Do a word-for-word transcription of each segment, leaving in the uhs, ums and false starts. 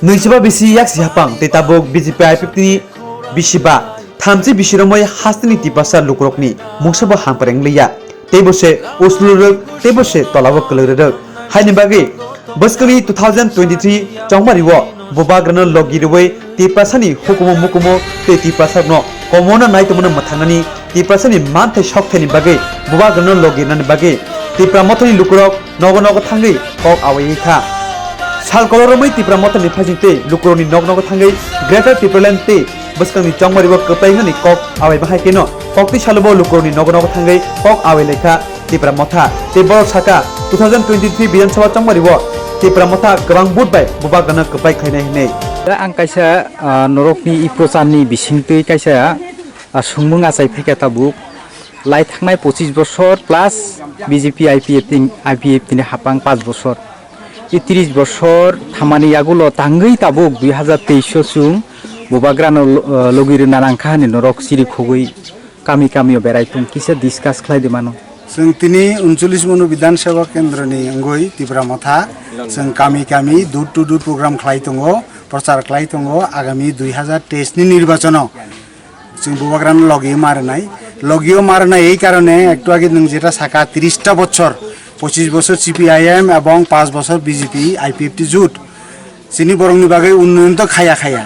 Nwisiba bisi yaksi hapang tei tabuk B J P I P F T ni bisiba thamchi bisi romwi hasteni Tiprasa lukurokni mungsabo hamkar wngliya. Teibo se uslu rwk, teibo se tolabo kwlwk rwk. Haini bagwi bwskangni two thousand twenty-three chongmari o bubagrano logi rwui Tiprasani hukumu mukumu tei Tiprasarokno komorno nai tongmano mwthangnani Tiprasani manthai sokthani bagwi bubagrano logi rwnani bagwi Tipra mothani lukurok nogo nogo thangwi kok awaiwi kha. Sal koloromwi Tipra mothani phaising tei lukurokni nog nogo thangwi Greater Tipraland tei bwskangni chongmaribo kwplai wngnani kok awai bahai kheno koktwi salobo lukurokni nogo nogo thangwi kok awai lai kha Tipra motha. Tei borok saka two thousand twenty-three Bidhan Sabha chongmario Tipra motha kwbang vote bai bubagrano kwplai khlainai hwnwi. Da ang kaisa, ah, norokni i procharni bisingtwi kaisa, ah, sungmung achai phaikha tabuk. Lai thangnai pochis bosor plus B J P I P F T, I P F T ni hapang panch bosor. I tris bosor thamani yagulo tangwi tabuk dui hazar teis o chwng bubagrano lo-, ah, logi rwna nangkha hwnwi norok chiri khogwi kami kami o berai tong kisa discuss khlai di mano. Chwng tini uncholish mono Bidhan Sabha kendroni wngwi Tipra motha chwng kami kami door to door program khlai tongo, prochar khlai tongo, agami dui hazar teis ni nirbachano. Chwng bubagrano logi ma rwnai. Logio ma rwnai ei karone ektu age nwng jeta saka tris ta bochor, pochis bochor C P I M ebong panch bochor B J P I P F T jut. Chini borokni bagwi unnoyon to khaya khaya.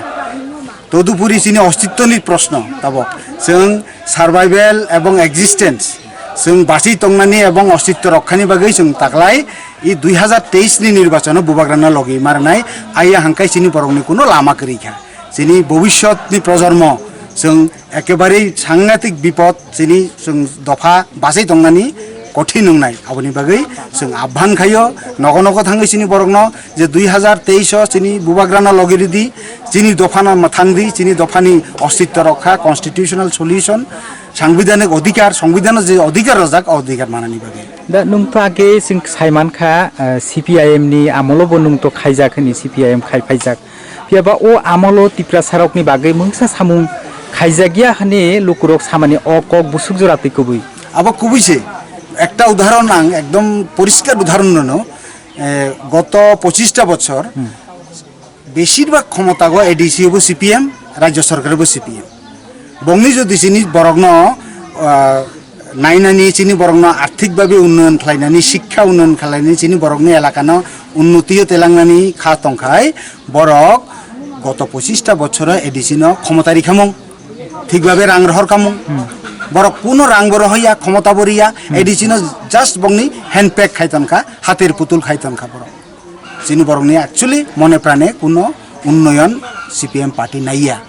Todupuri chini ostitto ni proshno tabok. Chwng survival ebong existence, chwng bachwi tongnani ebong ostitto rokhani bagwi chwng taklai i dui hazar teis ni nirbachano bubagrano logi ma rwnai. Aiya hangkai chini borokni kuno lama kwrwi kha. Chini bobishyot ni projonmo chwng ekebarei sangatik bipod, chini chwng dopha bachai tongnani kothin wngnai. Aboni bagwi chwng abhan khaio, nogo nogo thangwi chini borokno je dui hazar teis o chini bubagrano logi ridi, chini dophano mwthang di, chini dophani ostitto rokha, constitutional solution, sangbidanik odhikar, sangbidanw je odhikar rojak, o odhikar manani bagwi. Da nwng to age chwng sai mankha, ah, C P I M ni amolo bo nwng to khaijak hwnwi C P I M khai phaijak. Phiya ba o amolo Tiprasarokni bagwi mungsa samung khaijakya hwnwi lukurok samani o kok busuk jora twi kubui. Abo kubui se. Ekta udahoron ang ekdom poriskar udahoron nono. Eh, goto pochis ta bochor, hmm, beshirbag khomotago A D C bo C P M, Rajya Sorkar bo C P M. Bongni jodi chini borokno, ah, nainani, chini borokno arthik babe unnoyon khlainani, shikkha unnoyon khlainani, chini borokni elakano unnotio telangnani kha tongkhai, borok goto pochis ta bochoro A D C no khomota rikhamung, thik babe rang rohor khamung. Hmm. Borok kuno rang bo rohoya, khomota bo riya, hmm, A D C no just bongni handpick khai tonkha, hater putul khai tonkha borok. Chini borokni actually mone prane kuno unnoyon C P M party naiya.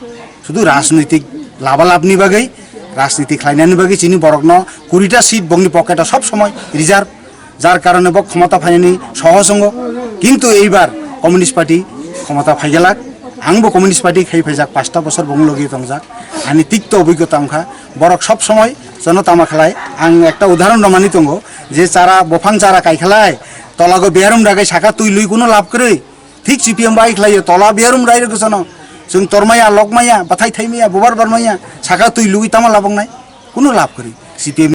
Sudu rajnitik labalabni bagwi, rajniti khlainani bagwi chini borokno kuri ta seat bongni pocket o sob somoi reserve. Jar karone bo khomota phainani sohos wngo. Kintu eibar Communist Party khomota phaigelak. Angbo Communist Party khai phaijak, pasta bosor bongni logi tongjak. Ani tikto obigota wngkha. Borok sob somoi jono tama khlai. Ang ekta udahoron romani tongo je chara, bophang chara kaikhalai, tolago berum ragai saka twi lui kuno lab kwrwi. Thik C P M bai khlaio, tola berum rai rwgwi sano. Chwng tormaya, lokmaya, bathai thaimaya, bubar barmaya, saka twi lugwi tamo laboknai? Kuno lab kwrwi. C P M